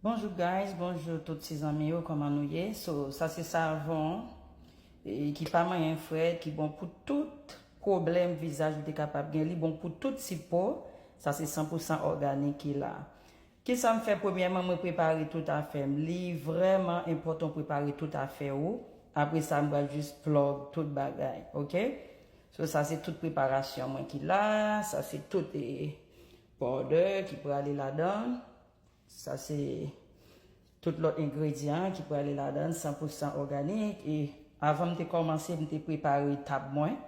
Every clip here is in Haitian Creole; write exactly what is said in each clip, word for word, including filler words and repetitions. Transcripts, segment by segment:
Bonjou guys, bonjou tout ti zanmi yo, kòman nou ye? So, sa se savon e, ki pa manyen frèt, ki bon pou tout pwoblèm vizaj ou te kapab gen. Li bon pou tout tip po. Sa se san pou san òganik ki la. Kisa m fè? Premyèman, mwen prepare tout afè m. Li vrèman enpòtan w prepare tout afè ou. Apre sa, m pral jis plug tout bagay, oke? So, sa se tout preparasyon mwen ki la. Sa se tout e, powder ki prale ladan. Sa se tout lòt engredyan ki prale ladan, san pou san òganik. E avan m te kòmanse, m te prepare tab mwen.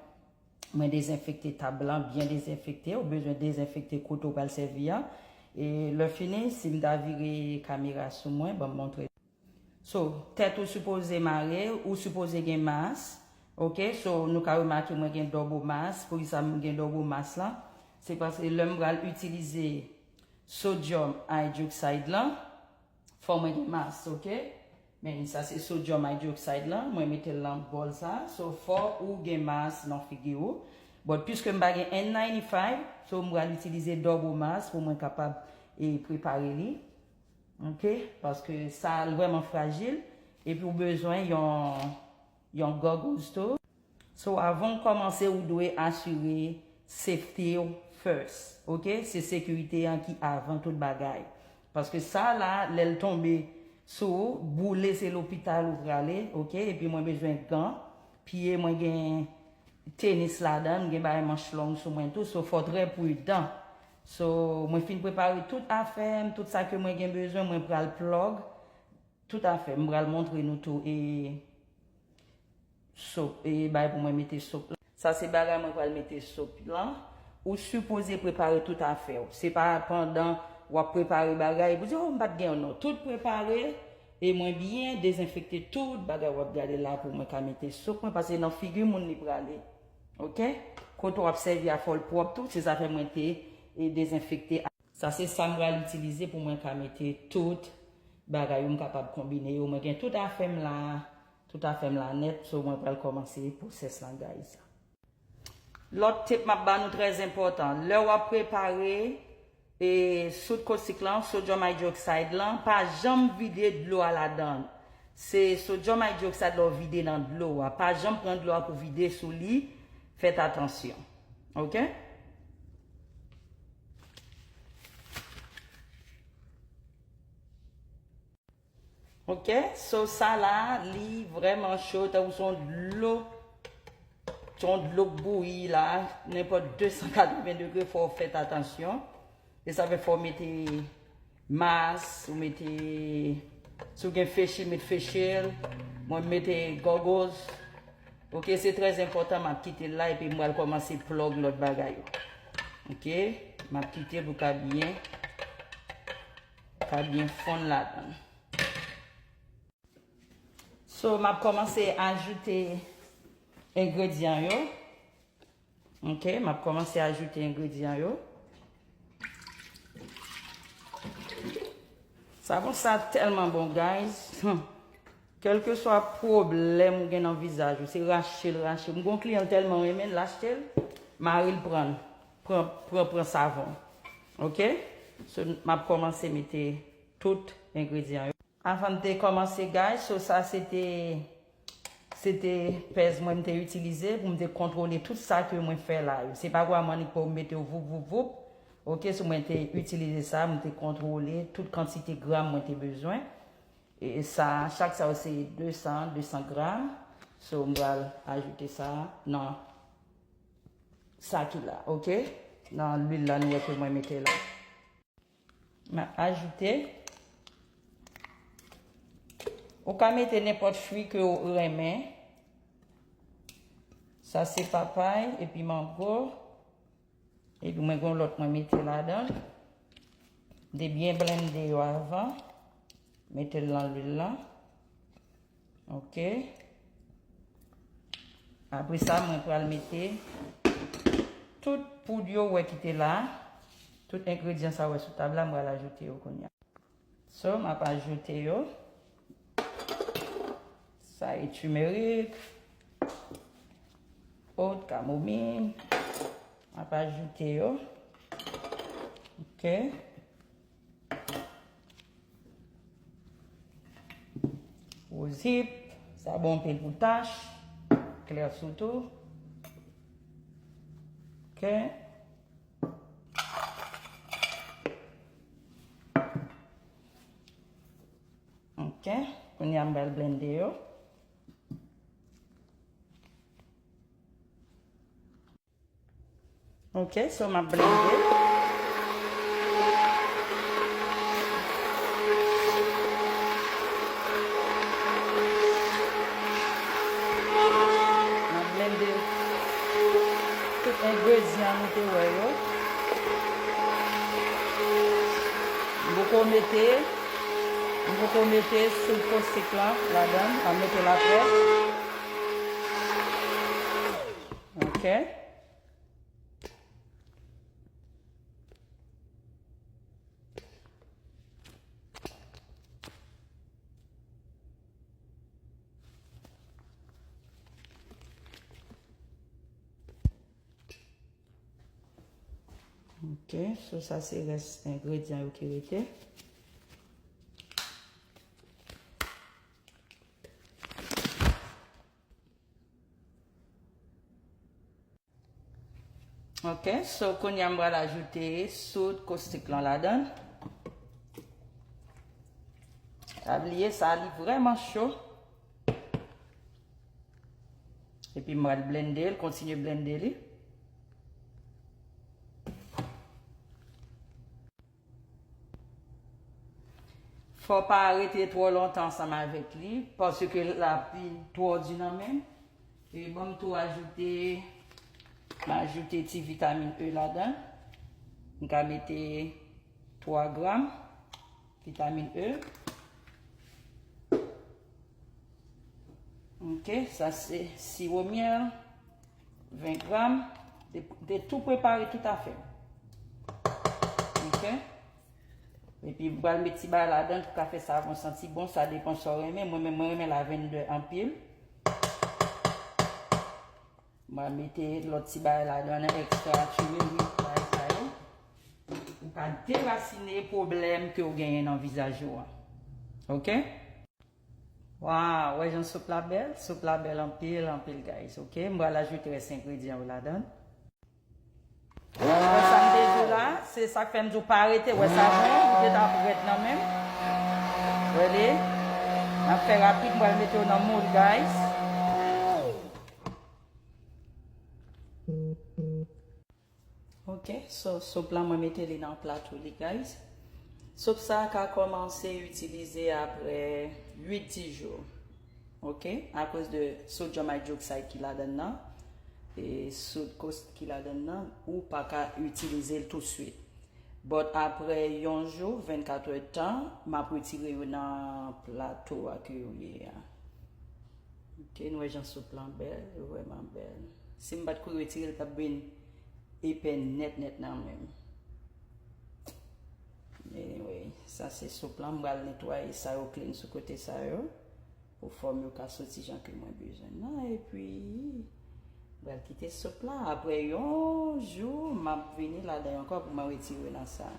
Mwen dezenfekte tab lan, byen dezenfekte. Ou bezwen dezenfekte kote w pral sèvi a. E lè fini, si m ta vire kamera sou mwen, ban m montre. So, tèt ou sipoze mare, ou sipoze gen mas. Oke, so nou ka remake mwen gen double mas. Poukisa m gen double mas lan? Se paske lè m pral itilize sodium hydroxide lan, fò mwen gen mas, oke? Men sa se sodium hydroxide lan, mwen mete l nan bòl sa. So, fò ou gen mas nan figi ou. But piske m pa gen N ninety-five, so m pral itilize double mas pou mwen kapab e, prepare li. Oke? Paske sa vrèman frajil. Epi ou bezwen yon, yon goggles tou. So, avan w kòmanse, ou dwe asire safety w first. Oke? Se sekirite an ki avan tout bagay. Paske sa la, lè l tonbe sou ou, boule se lopital ou prale. Oke? Epi mwen bezwen gan. Pye mwen gen tenis ladan, m gen bagay manch long sou mwen tou. So, fò trè pridan. So, mwen fin prepare tout afè m, tout sa ke mwen gen bezwen, mwen pral plug tout afè. M pral montre nou tou e sop, e bay pou mwen mete sop lan. Sa se bagay mwen pral mete sop lan. Ou sipoze prepare tout afè w. Se pa pandan w ap prepare bagay, pou di, "Oh, m pa t gen yon non." Tout prepare, e mwen byen dezenfekte tout bagay w ap gade la pou mwen ka mete sop mwen, paske nan figi moun li prale. Oke? Kote w ap sèvi a fò l pwòp tou, se sa fè mwen te e dezenfekte. Sa se sa m pral itilize pou mwen ka mete tout bagay yo, m kapab konbine yo. Mwen gen tout afè m la, tout afè m la nèt, so mwen pral kòmanse pwosès lan, guys. Lòt tip m ap ba nou trè enpòtan. Lè w ap prepare e, soud kostik lan, sodium hydroxide lan, pa janm vide dlo a ladan. Se sodium hydroxide la w vide nan dlo a. Pa janm pran dlo a pou vide sou li. Fèt atansyon. Oke? Oke, so sa la, li vrèman cho, tankou se yon dlo, se yon dlo k bouyi la, nenpòt de san katreven degre, fò w fèt atansyon. E sa fè fò w mete mas, ou mete, si w gen face shield, met face shield, mwen m mete goggles. Oke, se trè enpòtan, m ap kite l la, epi m pral kòmanse plug lòt bagay yo. Oke, m ap kite pou ka byen, ka byen fonn ladan. So, m ap kòmanse ajoute engredyan yo. Oke, m ap kòmanse ajoute engredyan yo. Savon sa tèlman bon, guys. Kèlkeswa pwoblèm ou gen nan vizaj ou, se rache l, rache l. M gon kliyan l tèlman renmen l, l achte l, mari l pran l. Pran, pran, pran savon. Oke? So, m ap kòmanse mete tout engredyan yo. Avan m te kòmanse, guys, so sa se te, se te pèz mwen m te itilize pou m te kontwole tout sa ke mwen fè la yo. Se pa gwa m annik pou m mete yo voup, voup, voup. Oke, so mwen te itilize sa, mwen te kontwole tout kantite gram mwen te bezwen. E sa, chak sa yo se de san, de san gram. So, m pral ajoute sa nan sa ki la, oke? Nan lwil la, nou wè ke mwen mete la. M ap ajoute. Ou ka mete nenpòt fwi ke w renmen. Sa se papay epi mango. Epi mwen gen yon lòt mwen mete ladan. M te byen blende yo avan. Mete l nan lwil lan. Oke. Apre sa, mwen pral mete tout poud yo w wè ki te la. Tout engredyan sa w wè sou tab la, mwen pral ajoute yo kounye a. So, m ap ajoute yo. Sa e turmeric, eau de camomille. M ap ajoute yo. Oke. Pou zip, sa bon anpil pou tach, klè sitou. Ok. Ok, kounye a m pral blende yo. Ok, so m ap blende. M ap blende tout engredyan nou te wè yo. M poko mete, m poko mete soud kostik la ladan, m ap mete l apre. Ok. Ok, so sa se rès engredyan yo ki rete. Ok, so kounye a m pral ajoute soud kostik lan ladan. Pa bliye sa, li vrèman cho. Epi m pral blende l, kontinye blende li. Fò w pa rete twò lontan ansanm avèk li, paske l ap vin twò di nan men m. E ban m tou ajoute, m ajoute ti vitamin E ladan. M ka mete twa gram vitamin E. Ok, sa se siwo myèl, ven gram. Te, te tou prepare tout afè. Ok. Epi m pral met ti bagay ladan pou ka fè savon santi bon, sa depan sa w renmen. Mwen menm, mwen renmen lavendè anpil. Mwen mete lòt ti bagay ladan, ekstra turmeric, bagay sa yo. Ou ka derasine pwoblèm ke w genyen nan vizaj ou an. Ok? Waw, wè jan soup la bèl? Soup la bèl anpil, anpil, guys. Ok? M pral ajoute rès engredyan yo ladan. Wè sa m te di w la, se sa k fè m di w pa rete, wè savon, li gentan ap rèd nan men m. Wè li? M ap fè rapid, m pral mete yo nan moul, guys. Ok, so, soup la mwen mete li nan plato li, guys. Soup sa ka kòmanse itilize apre uit, dis jou. Ok, akoz de sodium hydroxide ki ladan nan, e soud kostik ki ladan nan, ou pa ka itilize l touswit. But apre yon jou, vennkat è tan, m ap retire yo nan plato a ke yo ye a. Ok, nou wè jan soup lan bèl, li vrèman bèl. Si m pa t kouri retire l, l t ap vin epè nèt nèt nan men m. Anyway, sa se soup lan. M pral netwaye sa yo clean sou kote sa yo. Pou fòm yo ka soti jan ke mwen bezwen nan. Epi, m pral kite soup la. Apre yon jou, m ap vini ladan ankò pou mwen retire nan sa.